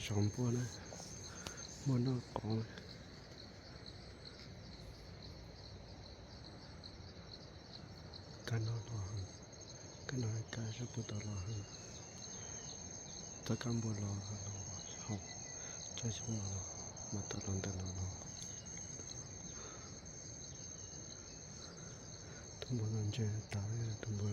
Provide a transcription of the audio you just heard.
Tsob npua na, npua noj qoob. Kab no los, kab no kab sab puag tod los, txoj kab npua los, los hauv tsob xyoob no los, mas tawm los ntawm no los. Tus npua no ntse tas, tus npua